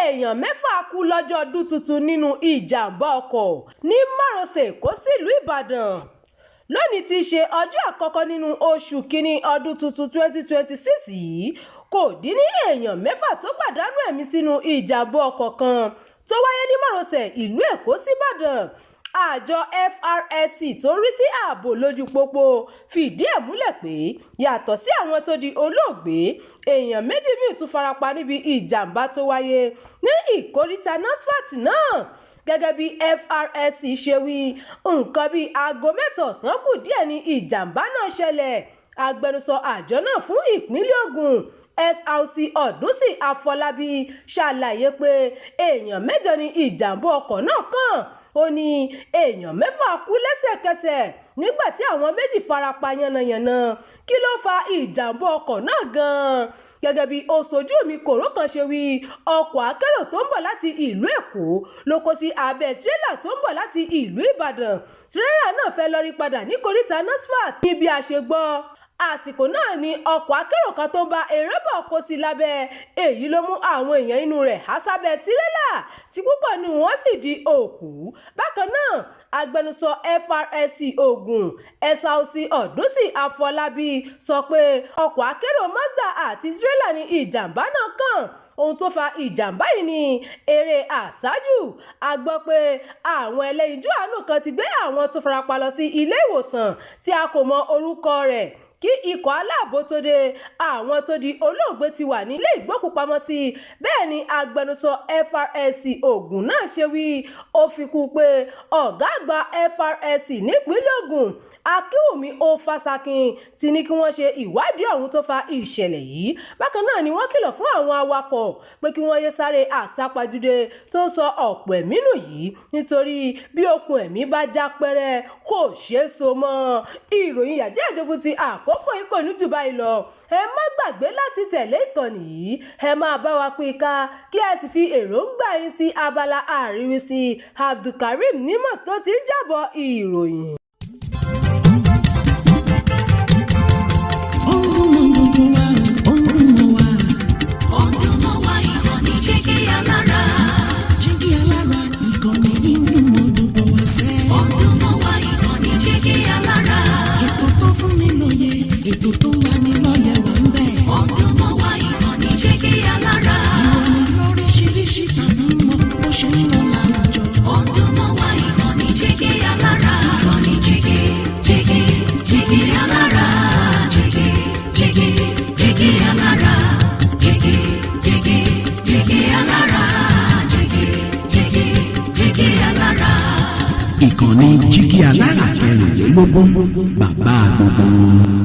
Èèyàn 6 kú lọ́jọ́ ọdún tuntun nínú ìjàm̀bá ọkọ̀ ní márosẹ̀ Èkó sílùú Ìbàdàn. Lónìí tí í ṣe ọjọ́ àkọ́kọ́ nínú oṣù kínní ọdún tuntun 2026 yìí, kò dín ní èèyàn 6 tó pàdánù ẹ̀mí sínú ìjàm̀bá ọkọ̀ kan tó wáyé ní márosẹ̀ ìlú Èkó síbàdàn. Àjọ FRSC tó ń rí sí ààbò lójú pópó fìdí ẹ̀ múlẹ̀ pé yàtọ̀ sí àwọn tó di olóògbé, èèyàn 2 míì tún farapa níbi ìjàm̀bá tó wáyé ní ìkóríta NASFAT náà. Gẹ́gẹ́ bí FRSC ṣe wí, nǹkan bíi aago 3 ọ̀sán kù díẹ̀ ní ìjàm̀bá náà ṣẹlẹ̀. Agbẹnusọ àjọ náà fún ìpínlẹ̀ Ògùn, SRC Ọdùnsì Àfọlábí, ṣàlàyé pé èèyàn 8 ní ìjàm̀bá ọkọ̀ náà kàn. Ó ní èèyàn 6 kú lẹ́sẹ̀kẹsẹ̀ nígbà tí àwọn 2 farapa yánnayànna. Kí ló fa ìjàm̀bá ọkọ̀ náà gan-an? Gẹ́gẹ́ bí oṣojú mi kòró kan ṣe wí, ọkọ̀ akérò tó ń bọ̀ láti ìlú Èkó ló kó sí abẹ́ tirẹ́là tó ń bọ̀ láti ìlú Ìbàdàn. Tirẹ́là náà fẹ́ lọ́rí padà ní koríta NASFAT ní bí a ṣe gbọ́. Àsìkò náà ni ọkọ̀ akérò kan tó ń bá eré bọ̀ kó sí lábẹ́. Èyí ló mú àwọn èèyàn inú rẹ̀ há sábẹ́ tirẹ́là, tí púpọ̀ nínú wọn sì di òkú. Bákan náà, agbẹnusọ FRSC Ògùn, SRC Ọdùnsì Àfọlábí, sọ pé ọkọ̀ akérò Mazda àti tirẹ́là ní ìjàm̀bá náà kàn. Ohun tó fa ìjàm̀bá yìí ni eré àsájù. A gbọ́ pé àwọn ẹlẹ́yinjú àánú kan ti gbé àwọn tó farapa lọ sí ilé ìwòsàn tí a kò mọ orúkọ rẹ̀ kí ikọ̀ aláàbò tó dé. Àwọn tó di olóògbé ti wà nílé ìgbókùúpamọ́sí. Bẹ́ẹ̀ ni agbẹnusọ FRSC Ògùn náà ṣe wí. Ó fi kún un pé ọ̀gá àgbà FRSC nípìnlẹ̀ Ògùn, Akínwùmí Ọfàsákìn, ti ní kí wọ́n ṣe ìwádìí ọ̀hún tó fa ìṣẹ̀lẹ̀ yìí. Bákan náà ni wọ́n kìlọ̀ fún àwọn awakọ̀ pé kí wọ́n yéé sáré àsápajúdé tó ń sọ ọ̀pọ̀ ẹ̀mí nù yìí, nítorí bí okùn ẹ̀mí bá já pẹ́rẹ́, kò ṣeé so mọ́. Ìròyìn yàjóyàjó fún ti àkókò yìí kò ní jù báyìí lọ. Ẹ má gbàgbé láti tẹ̀lé ìkànnì yìí, ẹ máa bá wa pín ká, kí ẹ sì fi èròǹgbà yín sí abala àríwísí. Abdulkareem Nimos tó ti ń jábọ̀ ìròyìn. Ó ń dún mọ́ gbogbo wa, ó ń dún mọ́ wa. Ó ń dún mọ́ wa, ìkànnì Jígí Alára. Jígí Alára, ìkànnì yìí ń dún mọ́ gbogbo wa sẹ́. Ó ń dún mọ́ wa, ìkànnì Jígí Alára. Ètò tó fún ni lóye, ètò tó ń lani lọ́yẹ̀ wà ń bẹ̀. Ó ń dún mọ́ wa, ìkànnì Jígí Alára. Ìròyìn lóríṣiríṣi tàbí mọ́ bó ṣe ń lọ láwùjọ. Ó ń dún mọ́ wa, ìkànnì Jígí Alára. Ìkànnì Jígí, Jígí, Jígí Alára. Jígí, Jígí, Jígí Alára. Jígí, Jígí, Jígí Alára. Jígí, Jígí, Jígí Alára. Ìkànnì Jígí Alára 24, bàbá gbogbo wọn.